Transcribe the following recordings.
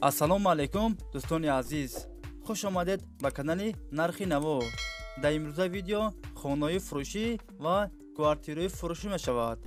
Ассалому алайкум, дӯстони азиз. Хуш омадед ба канали Нархи Наво. Дар имрӯза видео хонаҳои фурӯшӣ ва квартираҳои фурӯшӣ мешавад.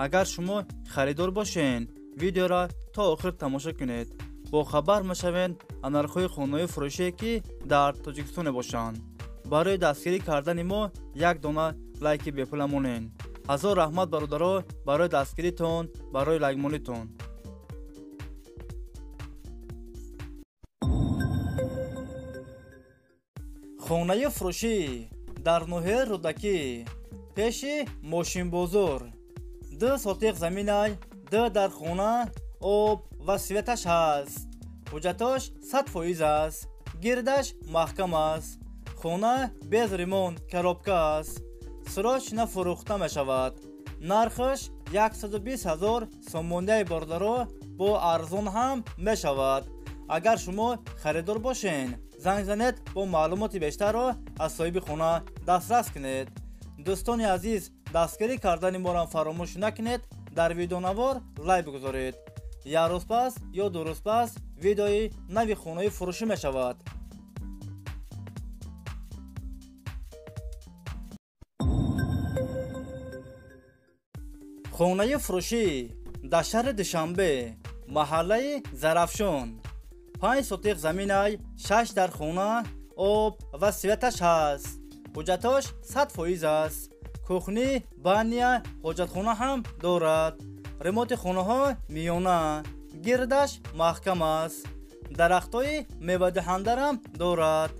Агар шумо харидор бошед, видеоро то охир тамошо кунед. Бохабар мешавед аз нархҳои хонаҳои фурӯшие, ки дар Тоҷикистон мебошанд. Барои дастгирӣ кардани мо як дона лайки бепула монед. Ҳазор раҳмат, бародаро, барои дастгиритон, барои лайкмонитон. Хонаи фурӯшӣ дар ноҳияи Рӯдакӣ, пеши мошинбозор. 2 сотиқ заминай, 2 дар хона, об ва светаш ҳаст. Ҳуҷҷатош 100% аст, гирдаш маҳкам аст. Хона без ремонт, коробка аст. Срочно фурӯхта мешавад. Нархаш 120 000 сомонияи, бародаро, бо арзон ҳам мешавад. Агар шумо харидор бошед, занг занед, бо маълумоти бештарро аз соҳиби хона дастрас кунед. Дӯстони азиз, дастгирӣ кардани моро фаромӯш накунед, дар видеонавор лайк бигузоред. Як рӯз пас ё 2 рӯз пас видеои нави хонаи фурӯшӣ мешавад. Хонаи фурӯшӣ дар шаҳри Душанбе, маҳаллаи Зарафшон. 5 сотиқ заминай, 6 дар хона, об ва светаш ҳаст. Ҳуҷҷатош 100% аст. Кухни, баня, ҳоҷатхона ҳам дорад. Ремонти хонаҳо миёна, гирдаш маҳкам аст. Дарахтҳои мевадиҳандарам дорад.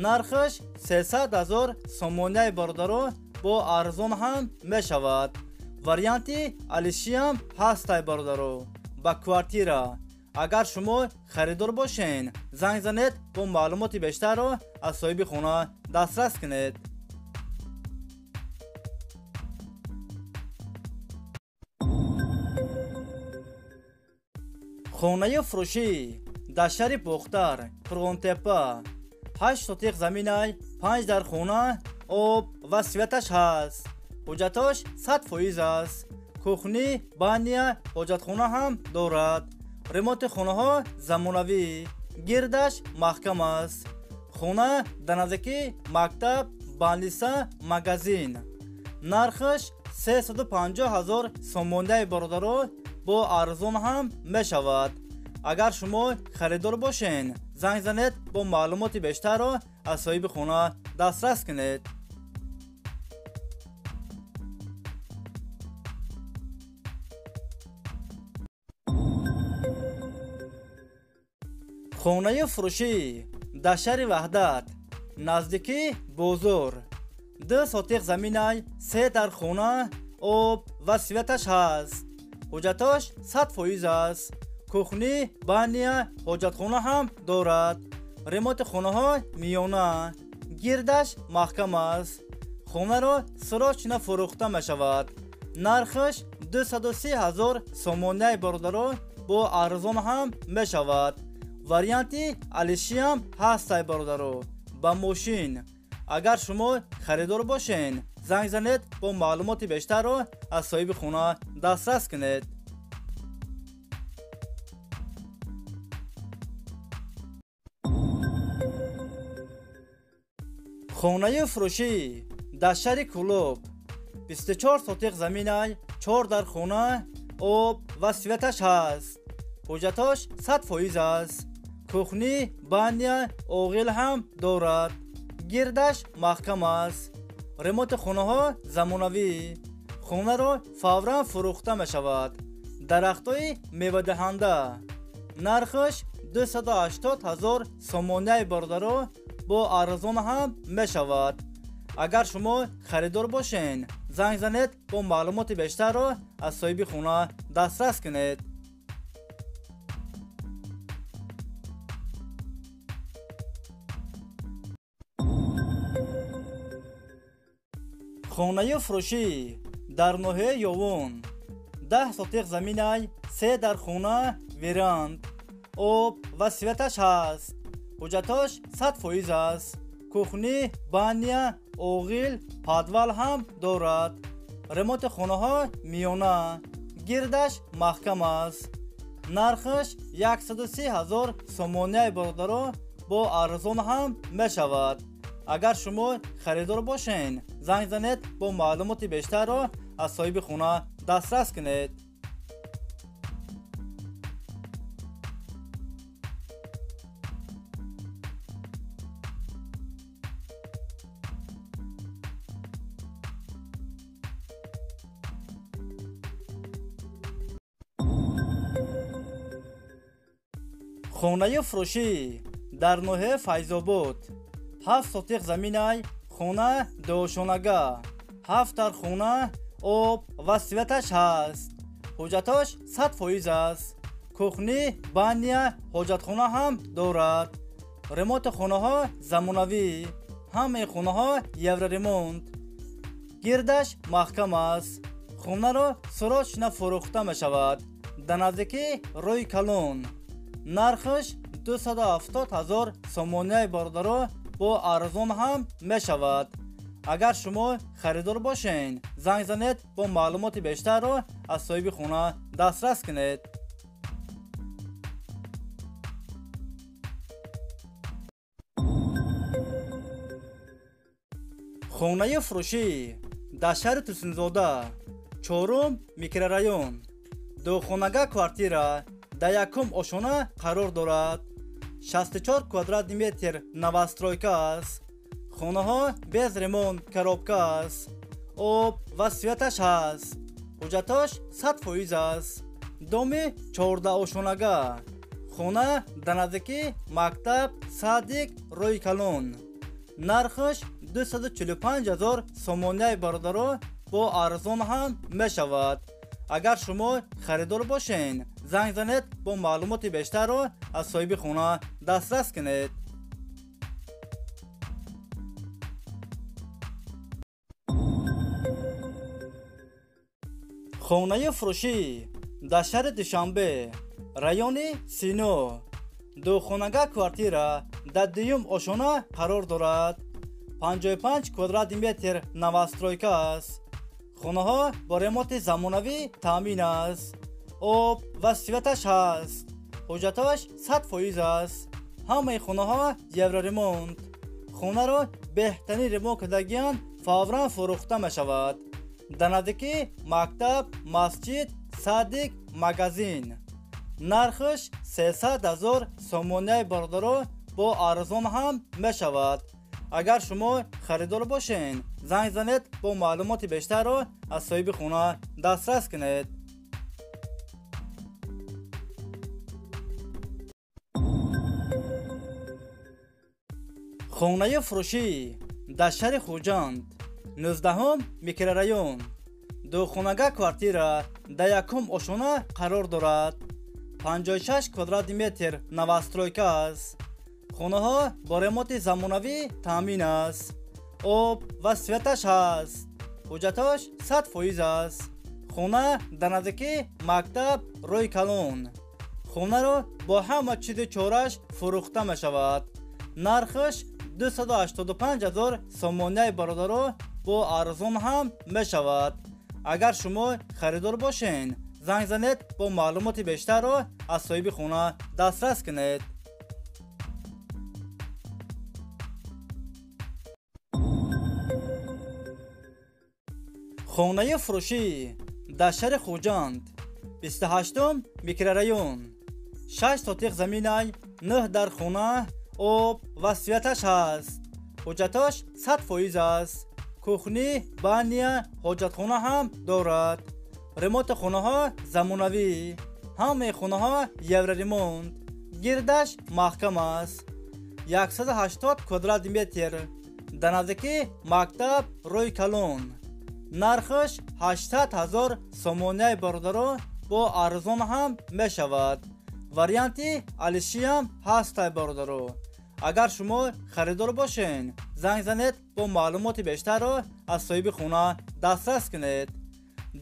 Нархаш 300 000 сомонияи, бародаро, бо арзон ҳам мешавад. Варианти алишиам ҳастай, бародаро, ба квартира. Агар шумо харидор бошед, занг занед, бо маълумоти бештарро аз соҳиби хона дастрас кунед. Хонаи фурӯшӣ дар шаҳри Бохтар, Қурғонтеппа. 8 сотиқ заминай, 5 дар хона, об ва светаш ҳаст. Ҳуҷҷатош 100% аст. Кухни, баня, ҳоҷатхона ҳам дорад. Ремонти хонаҳо замонавӣ, гирдаш маҳкам аст. Хона дар наздикии мактаб, балниса, магазин. Нархаш 350 000 сомонияи, бародаро, бо арзон ҳам мешавад. Агар шумо харидор бошед, занг занед, бо маълумоти бештарро аз соҳиби хона дастрас кунед. Хонаи фурӯшӣ дар шаҳри Ваҳдат, наздикии бозор. 2 сотиқ заминай, 3 дар хона, об ва светаш ҳаст. Ҳуҷҷатош 100% аст. Кухни, баня, ҳоҷатхона ҳам дорад. Ремонти хонаҳо миёна, гирдаш маҳкам аст. Хонаро срочно фурӯхта мешавад. Нархаш 230 000 сомонияи, бародаро, бо арзон ҳам мешавад. Варианти алишиам ҳастай, бародаро, ба мошин. Агар шумо харидор бошед, занг занед, бо маълумоти бештарро аз соҳиби хона дастрас кунед. Хонаи фурӯшӣ дар шаҳри Кӯлоб, 24 сотиқ заминай, 4 дар хона, об ва светаш ҳаст. Ҳуҷҷатош 100% аст. Кухни, баня, оғил ҳам дорад. Гирдаш маҳкам аст. Ремонти хонаҳо замонавӣ. Хонаро фавран фурӯхта мешавад. Дарахтҳои мевадиҳанда. Нархаш 280 000 сомонияи, бародаро, бо арзон ҳам мешавад. Агар шумо харидор бошед, занг занед, бо маълумоти бештарро аз соҳиби хона дастрас кунед. Хонаи фурӯшӣ дар ноҳияи Ёвон, 10 сотиқ заминай, 3 дар хона, веранд, об ва светаш ҳаст. Ҳуҷҷатош 100% аст. Кухни, баня, оғил, подвал ҳам дорад. Ремонти хонаҳо миёна, гирдаш маҳкам аст. Нархаш 130 ҳазор сомонияи бародаро бо арзон ҳам мешавад. Агар шумо харидор бошед, занг занед бо маълумоти бештарро аз соҳиби хона дастрас кунед. Хонаи фурӯшӣ дар ноҳияи Файзобод. 7 сотиқ заминай, хона дуошонага, 7 дар хона, об ва светаш ҳаст. Ҳуҷҷатош 100% аст. Кухни, баня, ҳоҷатхона ҳам дорад. Ремонти хонаҳо замонавӣ. Ҳамаи хонаҳо евроремонт. Гирдаш маҳкам аст. Хонаро срочно фурӯхта мешавад. Дар наздикӣ рӯи калон. Нархаш 270 ҳазор сомонияи бародаро бо арзон ҳам мешавад. Агар шумо харидор бошед, занг занед бо маълумоти бештарро аз соҳиби хона дастрас кунед. Хонаи фурӯшӣ дар шаҳри Турсунзода, 4 микрорайон, духонага квартира дар якум ошона қарор дорад. 64 квадратный метр новостройка аст. Хонаҳо без ремонт, коробка аст. Об ва светаш ҳаст. Ҳуҷҷатош 100% аст. Доми 14 ошонага. Хона дар наздикӣ мактаб, садик, рӯи калон. Нархаш 245 ҳазор сомонияи бародаро бо арзон ҳам мешавад. Агар шумо харидор бошед, занг занед бо маълумоти бештарро аз соҳиби хона дастрас кунед. Хонаи фурӯшӣ дар шаҳри Душанбе, райони Сино, духонага квартира дар дуюм ошона қарор дорад. 55 квадратный метр новостройка аст. Хонаҳо бо ремонти замонавӣ таъмин аст. Об ва светаш ҳаст. Ҳуҷҷатош 100% аст. Ҳамаи хонаҳо евроремонт. Хонаро беҳтарин ремонт кардагиан фавран фурӯхта мешавад. Дар наздикӣ мактаб, масҷид, садик, магазин. Нархаш 300 ҳазор сомонияи бародаро бо арзон ҳам мешавад. Агар шумо харидор бошед, занг занед бо маълумоти бештарро аз соҳиби хона дастрас кунед. Хонаи фурӯшӣ дар шаҳри Хуҷанд, 19 микрорайон, духонага квартира дар якум ошона қарор дорад. 56 квадратный метр новостройка аст. Хонаҳо бо ремонти замонавӣ таъмин аст. Об ва светаш ҳаст. Ҳуҷҷатош 100% аст. Хона дар наздикӣ мактаб, рӯи калон. Хонаро бо ҳама чизи чораш фурӯхта мешавад. Нархаш 285 ҳазор сомонияи бародаро бо арзон ҳам мешавад. Агар шумо харидор бошед, занг занед бо маълумоти бештарро аз соҳиби хона дастрас кунед. Хонаи фурӯшӣ дар шаҳри Хуҷанд, 28 микрорайон, 6 сотиқ заминай, 9 дар хона, об ва светаш ҳаст. Ҳуҷҷатош 100% аст. Кухни, баня, ҳоҷатхона ҳам дорад. Ремонти хонаҳо замонавӣ. Ҳамаи хонаҳо евроремонт. Гирдаш маҳкам аст. 180 квадратный метр. Дар наздикӣ мактаб, рӯи калон. Нархаш 800 ҳазор сомонияи бародаро бо арзон ҳам мешавад. Варианти алишиам ҳастай бародаро. Агар шумо харидор бошед, занг занед бо маълумоти бештарро аз соҳиби хона дастрас кунед.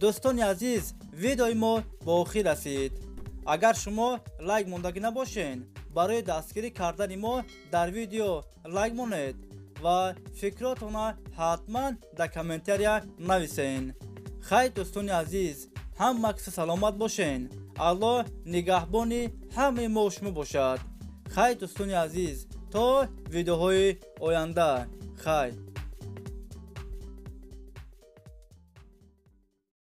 Дӯстони азиз, видеои мо ба охир расид. Агар шумо лайк мондагӣ набошед, барои дастгирӣ кардани мо дар видео лайк монед ва фикротонро ҳатман дар комментария нависед. Хайр дӯстони азиз, ҳама киса саломат бошед. Аллоҳ нигаҳбони ҳамаи мо шумо бошад. Хай, дӯстони азиз, то видеоҳои оянда. Хай.